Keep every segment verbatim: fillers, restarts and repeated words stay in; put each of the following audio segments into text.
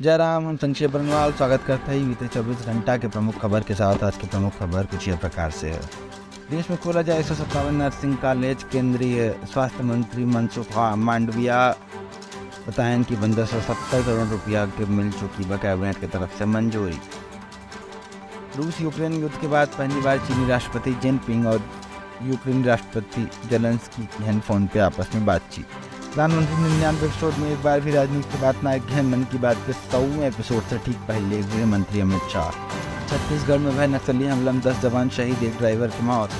जय राम, हम संक्षेप बरनवाल स्वागत करत हई बीते चउबीस घंटा के प्रमुख खबर के साथ। आज के प्रमुख खबर कुछ यह प्रकार से है। देश में खोला जाए एक सौ सत्तावन नर्सिंग कॉलेज, केंद्रीय स्वास्थ्य मंत्री मनसुख मांडविया बताएन कि पन्द्रह सौ सत्तर करोड़ रुपया के मिल चुकी बा कैबिनेट के तरफ से मंजूरी। रूस यूक्रेन युद्ध के बाद पहली बार चीनी राष्ट्रपति जिनपिंग और यूक्रेनी राष्ट्रपति जेलेंस्की किहन फोन पे आपस में बातचीत। प्रधानमंत्री निन्यानवे एपिसोड में एक बार भी राजनीति की बात ना किहन। मन की बात के सौवें एपिसोड से ठीक पहले गृह मंत्री अमित शाह। छत्तीसगढ़ में भय नक्सली हमला में दस जवान शहीद, एक ड्राइवर की मौत।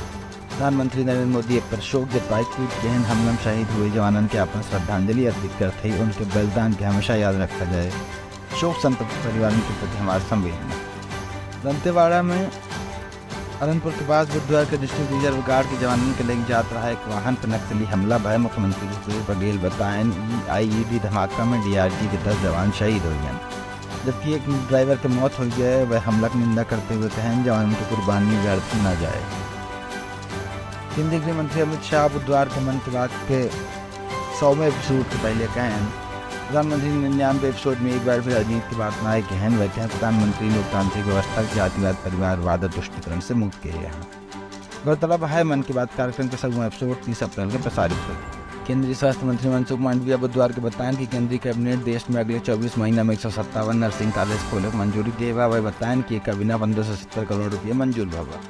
प्रधानमंत्री नरेंद्र मोदी पर शोक जताई, ट्वीट किहन, हमला में शहीद हुए जवानन के आपन श्रद्धांजलि अर्पित करत हई, उनके बलिदान के हमेशा याद रखा जाए। शोक संतप्त परिवारन के प्रति हमार संवेदना। दंतेवाड़ा में अनंतपुर के पास बुधवार के डिस्ट्रिक्ट रिजर्व गार्ड के जवानन के लेके जात रहा एक वाहन पर नक्सली हमला भय। मुख्यमंत्री भूपेश बघेल बताएन, ई आईईडी धमाका में डीआरजी के दस जवान शहीद हो गए, जबकि एक ड्राइवर के मौत हो गए। वह हमला की निंदा करते हुए कहन, जवानन की कुर्बानी व्यर्थ न जाए। केंद्रीय गृह मंत्री अमित शाह बुधवार के मन की बात के सौवें एपिसोड के पहले कहन, प्रधानमंत्री निन्यानवे एपिसोड में एक बार फिर राजनीति की बात ना आए कहन, वह कहन, प्रधानमंत्री लोकतांत्रिक व्यवस्था, जातिवाद, परिवारवाद और तुष्टिकरण से मुक्त किए हैं। गौरतलब है, मन की बात कार्यक्रम के सौवें एपिसोड तीस अप्रैल के प्रसारित होई। केंद्रीय स्वास्थ्य मंत्री मनसुख मांडविया बुधवार के बताएन कि केंद्रीय कैबिनेट देश में अगले चउबीस महीना में एक सौ सत्तावन नर्सिंग कॉलेज खोले के मंजूरी दिए बा। वह बताएन कि एकर बिना पन्द्रह सौ सत्तर करोड़ रुपये मंजूर भवा।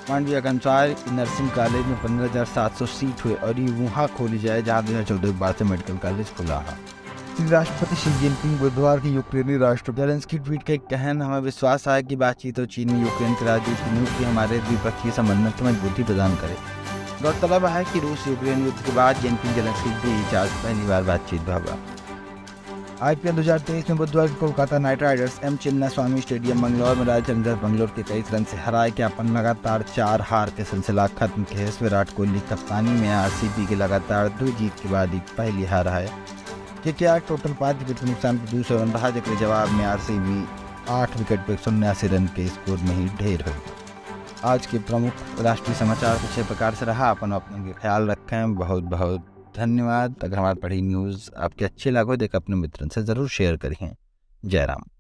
मांडविया के अनुसार, ई नर्सिंग कॉलेज में पन्द्रह हजार सात सौ सीट हुए और ई वहाँ खोली जाए, जहाँ दो हजार चौदह के बाद से मेडिकल कॉलेज खुला है। चीनी राष्ट्रपति शी जिनपिंग बुधवार के यूक्रेनी राष्ट्रपति जेलेंस्की ट्वीट के कहन, हमें विश्वास है कि बातचीत और चीन में यूक्रेन के राजदूत की नियुक्ति हमारे द्विपक्षीय संबंधन को मजबूती प्रदान करे। गौरतलब है कि रूस यूक्रेन युद्ध के बाद जिनपिंग जेलेंस्की के बीच आज पहली बार बातचीत भवा। आईपीएल दो हजार तेईस में बुधवार के Kolkata knight riders M Chinnaswamy stadium Bangalore में रॉयल चैलेंजर्स बंगलौर के इक्कीस रन से हराए के अपन लगातार चार हार के सिलसिला खत्म किहिस। विराट कोहली की कप्तानी में आरसीबी के लगातार दो जीत के बाद ही पहली हार है। केकेआर टोटल पाँच विकेट के नुकसान पर दो सौ रन रहा, जेकरे जवाब में आरसीबी आठ विकेट पर एक सौ उन्यासी रन के स्कोर में ही ढेर हो गई। आज के प्रमुख राष्ट्रीय समाचार कुछ इस प्रकार से रहा। अपन अपने के ख्याल रखें। बहुत बहुत धन्यवाद। अगर हमारे पढ़ी न्यूज़ आपके अच्छे लागो, तो अपने मित्रन से ज़रूर शेयर करें। जय राम।